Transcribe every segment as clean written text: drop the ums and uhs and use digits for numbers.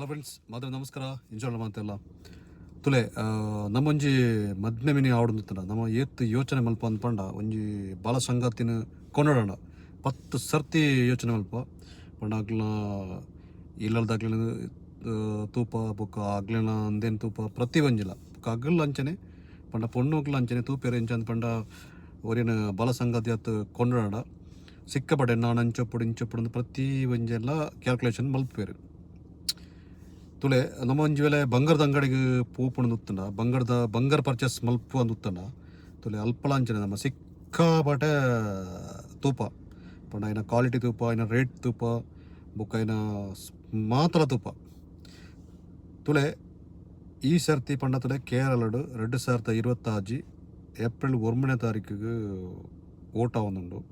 Hello friends, ಮಾತ್ರ ನಮಸ್ಕಾರ. ಇಂಚೋಣ ಮಾತೆಲ್ಲ ತುಲೆ, ನಮ್ಮೊಂಜಿ ಮದ್ಮೆ ಮಿನಿ ಆವಡೊಂದಿತ್ತಂಡ ನಮ್ಮ ಏತ್ ಯೋಚನೆ ಮಲ್ಪ ಅಂದ್ ಪಂಡ, ಒಂಜಿ ಬಾಲ ಸಂಗಾತಿನ ಕೊನೊಡಂಡ 10 ಸರ್ತಿ ಯೋಚನೆ ಮಲ್ಪ. ಪಂಡ ಅಗ್ಲ್ನ ಇಲ್ಲಲ್ದಾಗ್ಲಿನ ತೂಪ, ಬೊಕ್ಕ ಅಗ್ಲಿನ ಅಂದೇನು ತೂಪ, ಪ್ರತಿ ಒಂಜಿಲ. ಬೊಕ್ಕ ಅಗಲ್ ಅಂಚನೆ, ಪಂಡ ಪೊಣ್ಣುಗ್ಲ ಅಂಚನೆ ತೂಪೆರ್. ಎಂಚ ಅಂದ್ ಪಂಡ, ಒರಿನ ಬಾಲ ಸಂಗಾತಿ ಆತ್ ಕೊಂಡಾಡ ಸಿಕ್ಕಪಡೆ ನಾನು ಅಂಚೊಪ್ಪುಡು ಇಂಚೊಪ್ಪುಡು ಅಂದ್ ಪ್ರತಿ ಒಂಜೆಲ್ಲ ಕ್ಯಾಲ್ಕುಲೇಷನ್ ಮಲ್ಪುವೆರ್. ತುಲೆ, ನಮ್ಮ ಒಂಜಿ ವೇಳೆ ಬಂಗಾರದ ಅಂಗಡಿಗೆ ಪೋಪುಂಡು ಉತ್ತಂಡ, ಬಂಗಾರದ ಬಂಗಾರ ಪರ್ಚೇಸ್ ಮಲ್ಪು ಅಂದ್ ಉತ್ತಂಡ, ತುಲೆ ಅಲ್ಪಲ ಅಂಚನೆ ನಮ್ಮ ಸಿಕ್ಕಾಪಟ್ಟೆ ತೂಪ. ಪಂಡ ಐನ ಕ್ವಾಲಿಟಿ ತೂಪ, ಐನ ರೇಟ್ ತೂಪ, ಬೊಕ್ಕ ಐನ ಮಾತ್ರ ತೂಪ. ತುಲೆ, ಈ ಸರ್ತಿ ಪಂಡ ತುಲೆ, ಕೇರಳಡ್ 2026 ಏಪ್ರಿಲ್ 9ನೇ ತಾರೀಕಿಗೆ ಓಟ ಒಂದುಂಡು.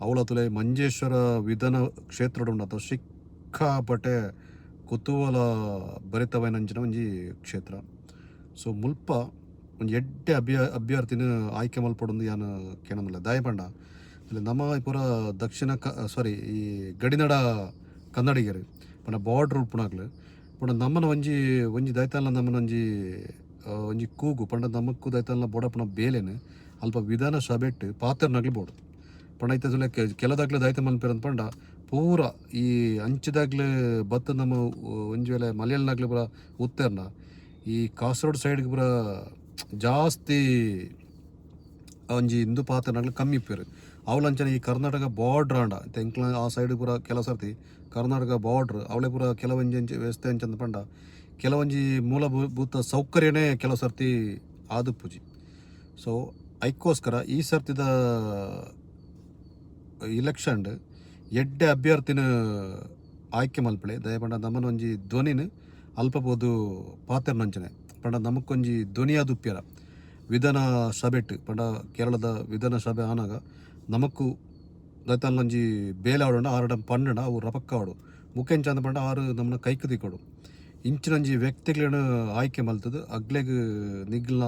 ಅವಳ ತುಲೆ, ಮಂಜೇಶ್ವರ ವಿಧಾನ ಕ್ಷೇತ್ರಡ್ ಉಂಡು. ಅಥವಾ ಸಿಕ್ಕಾಪಟ್ಟೆ ಕುತೂಹಲ ಭರಿತವಾಯಿನಂಚಿನ ಒಂಜಿ ಕ್ಷೇತ್ರ. ಸೊ ಮುಲ್ಪ ಒಂಜಿ ಎಡ್ಡೆ ಅಭ್ಯರ್ಥಿನ ಆಯ್ಕೆ ಮಲ್ಪೊಡೊಂದು ಯಾನ್ ಕೇನೊಂದುಲ್ಲೆ. ದಾಯೆ ಪಂಡ ಇಲ್ಲಿ ನಮ್ಮ ಪೂರ ದಕ್ಷಿಣ ಕ ಸಾರಿ ಈ ಗಡಿನಾಡ ಕನ್ನಡಿಗರು, ಪಂಡ ಬಾರ್ಡ್ರ್ ಉಪ್ಪುನಕ್ಲು. ಪಂಡ ನಮ್ಮನ ಒಂಜಿ ಒಂಜಿ ದೈತಾಲ ನಮ್ಮನ ಒಂಜಿ ಒಂಜಿ ಕೂಗು, ಪಂಡ ನಮಕ್ಕು ದೈತಾಲ ಬೋಡಪ್ಪುನ ಬೇಲೆನ್ ಅಲ್ಪ ವಿಧಾನ ಸಭೆಟ್ ಪಾತೆರ್ನಗ್ಲು ಬೋಡು. ಪಂಡ ಐತ ಕೆಲದಾಗ್ಲು ದೈತ ಮನ್ಪೆರ್ ಪಂಡ, ಪೂರ ಈ ಅಂಚಿದಾಗ್ಲು ಬತ್ತ ನಮ್ಮ ಒಂಜಿ ವೇಳೆ ಮಲಯಾಳನಾಗ್ಲು ಪೂರ ಉತ್ತೆರ್ನ, ಈ ಕಾಸರಗೋಡು ಸೈಡ್ಗೆ ಪೂರ ಜಾಸ್ತಿ ಒಂಜಿ ಹಿಂದೂ ಪಾತೆರ್ನಗ್ಲು ಕಮ್ಮಿ ಇಪ್ಪೆರ್. ಅವಲಂಚನೆ ಈ ಕರ್ನಾಟಕ ಬಾರ್ಡ್ರ್ ಆಂಡ ಎಂಕ್ಲ ಆ ಸೈಡ್ ಪೂರ ಕೆಲವು ಸರ್ತಿ ಕರ್ನಾಟಕ ಬಾರ್ಡ್ರ್ ಅವಳೆ ಪೂರ ಕೆಲವೊಂಜಿ ಅಂಚಿ ವ್ಯವಸ್ಥೆ ಅಂಚಂದ್ ಪಂಡ, ಕೆಲವೊಂಜಿ ಮೂಲಭೂತ ಸೌಕರ್ಯನೇ ಕೆಲವು ಸರ್ತಿ ಆದುಪ್ಪುಜಿ. ಸೊ ಐಕ್ಕೋಸ್ಕರ ಈ ಸರ್ತಿದ ಇಲೆಕ್ಷನ್ ಎಡ್ಡೆ ಅಭ್ಯರ್ಥಿನ ಆಯ್ಕೆ ಮಲ್ಪಳೆ. ದಯಪಂಡ ನಮ್ಮನ ಒಂಜಿ ಧ್ವನಿನ ಅಲ್ಪ ಪೋದು ಪಾತೆರ್ನಂಚನೆ. ಪಂಡ ನಮಕ್ಕೊಂಜಿ ಧ್ವನಿಯಾದುಪ್ಪ್ಯರ ವಿಧಾನ ಸಭೆಟ್. ಪಂಡ ಕೇರಳದ ವಿಧಾನ ಸಭೆ ಆನಾಗ ನಮಕ್ಕು ದೈತಾಲೊಂಜಿ ಬೇಲೆ ಆವಡಂಡ ಆರಡ ಪಂಡಂಡ ಅವು ರಪಕ್ಕ ಆವಡು. ಮುಖ್ಯ ಅಂದ ಪಂಡ ಆರು ನಮ್ಮನ್ನ ಕೈಕ್ ದಿಕ್ಕೊಡು. ಇಂಚಿನೊಂಜಿ ವ್ಯಕ್ತಿಗಳನ್ನ ಆಯ್ಕೆ ಮಲ್ತದು ಅಗ್ಲೆಗ್ ನಿಗ್ಲ್ನ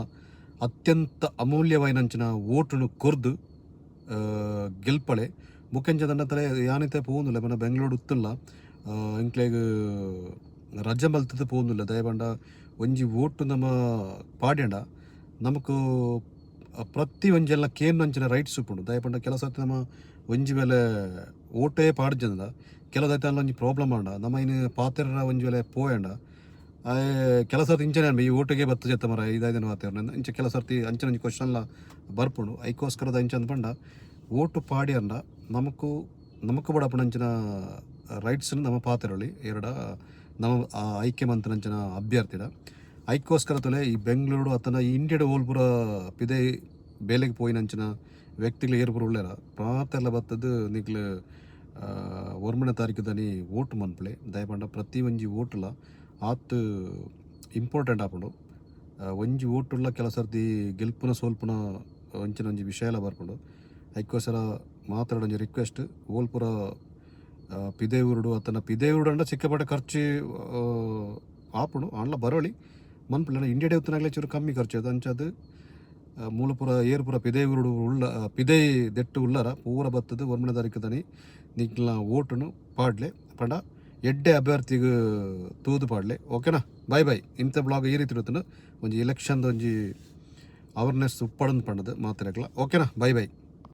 ಅತ್ಯಂತ ಅಮೂಲ್ಯವಾಯಿನಂಚಿನ ಓಟುನು ಕೊರ್ದು ಗೆಲ್ಪಳೆ. ಮುಖ್ಯಂಚ ತಲೆ ಯಾನಿತೆ ಪೋವೊಂದುಲ್ಲೆ. ಪಂಡ ಬೆಂಗಳೂರು ಉತ್ತುಲ್ಲ, ಎಂಕ್ಲೆಗ್ ರಜೆ ಮಲ್ತದು ಪೋವೊಂದುಲ್ಲೆ. ದಯಪಂಡ ಒಂಜಿ ಓಟು ನಮ್ಮ ಪಾಡ್ಯಂಡ ನಮಕ್ ಪ್ರತಿ ಒಂಜೆಲ್ಲ ಕೇನುನಂಚಿನ ರೈಟ್ಸ್ ಉಪ್ಪುಂಡು. ದಯಪಂಡ ಕೆಲವು ಸರ್ತಿ ನಮ್ಮ ಒಂಜಿ ವೇಳೆ ಓಟೇ ಪಾಡ್ಜಂಡ, ಕೆಲವು ದೈತಾಲ ಒಂಜಿ ಪ್ರಾಬ್ಲಮ್ ಆಂಡ, ನಮ್ಮ ಇನ್ ಪಾತೆರ ಒಂಜಿ ವೇಳೆ ಪೋಯಂಡ, ಕೆಲವು ಸರ್ತಿ ಇಂಚನೆ ಈ ಓಟಿಗೆ ಬತ್ತು ಜೆತ್ತ ಮರ ಇದಾಯ್ದನ ವಾತಾವರಣ ಇಂಚ ಕೆಲವು ಸರ್ತಿ ಅಂಚಿನ ಒಂಜಿ ಕ್ವಶನ್ಲ ಬರ್ಪುಂಡು. ಐಕೋಸ್ಕರದ ಇಂಚ ಅಂದ್ ಪಂಡ, ಓಟು ಪಾಡ್ಯಂಡ ನಮಕು ನಮಕ್ ಬಡಪುನಂಚಿನ ರೈಟ್ಸ್ ನಮ್ಮ ಪಾತೆರೊಳಿ ಎರಡ ನಮ್ಮ ಆಯ್ಕೆ ಮಂತನಂಚಿನ ಅಭ್ಯರ್ಥಿಡ. ಐಕ್ಕೋಸ್ಕರ ತೊಲೆ, ಈ ಬೆಂಗಳೂರು ಅತ್ತನ ಈ ಇಂಡಿಯಾಡ್ ಓಲ್ ಪೂರ ಪಿದೈ ಬೇಲೆಗ್ ಪೋಯಿನಂಚಿನ ವ್ಯಕ್ತಿಗಳು ಏರ್ ಪೂರ ಉಲ್ಲೆರ, ಮಾತೆಲ್ಲ ಬತ್ತದು ನಿಕ್ಲು 9ನೇ ತಾರೀಕು ದನಿ ಓಟು ಮನ್ಪುಲೆ. ದಯಪಂಡ ಪ್ರತಿ ಒಂಜಿ ಓಟುಲ ಆತ್ ಇಂಪಾರ್ಟೆಂಟ್ ಆಪುಂಡು. ಒಂಜಿ ಓಟುಲ ಕೆಲವು ಸರ್ತಿ ಗೆಲ್ಪುನ ಸೋಲ್ಪುನ ಅಂಚಿನ ಒಂಜಿ ವಿಷಯಲ ಬರ್ಪುಂಡು. ಐಕ್ಕೋಸ್ಕರ ಮಾತಾಡ ಒಂಜಿ ರಿಕ್ವೆಸ್ಟ್, ಓಲ್ ಪೂರ ಪಿದೈ ಊರುಡು ಅತ್ತನ ಪಿದೈ ಊರುಡು ಅಂಡ ಸಿಕ್ಕಾಪಟ್ಟೆ ಖರ್ಚು ಆಪುಂಡು, ಆಂಡ್ಲ ಬರೋಳಿ ಮನ್ಪುಲೆ. ಇಂಡಿಯಾ ಉತ್ತನಾಗ್ಲೆ ಚೂರು ಕಮ್ಮಿ ಖರ್ಚು ಅದು. ಅಂಚಾದ್ ಮೂಲ ಪೂರ ಏರ್ ಪೂರ ಪಿದೈ ಊರುಡು ಉಳ್ಳ ಪಿದೈ ದೆಟ್ಟು ಉಳ್ಳರ ಪೂರ ಬತ್ತದು 9ನೇ ತಾರೀಕು ದನಿ ನಿಕ್ಲ್ನ ಓಟುನು ಪಾಡ್ಲೆ. ಪಂಡ ಎಡ್ಡೆ ಅಭ್ಯರ್ಥಿಗ್ ತೂದು ಪಾಡ್ಲೆ. ಓಕೆನಾ? Bye boy. ಇಂಥ ಬ್ಲಾಗ್ ಈ ರೀತಿ ಇರುತ್ತಂಡು. ಒಂಜಿ ಎಲೆಕ್ಷನ್ದ ಒಂಜಿ ಅವೇರ್ನೆಸ್ ಉಪ್ಪಡಂದು ಪಂಡದು ಮಾತಾಡಕ್ಲ. ಓಕೆನಾ? Bye boy.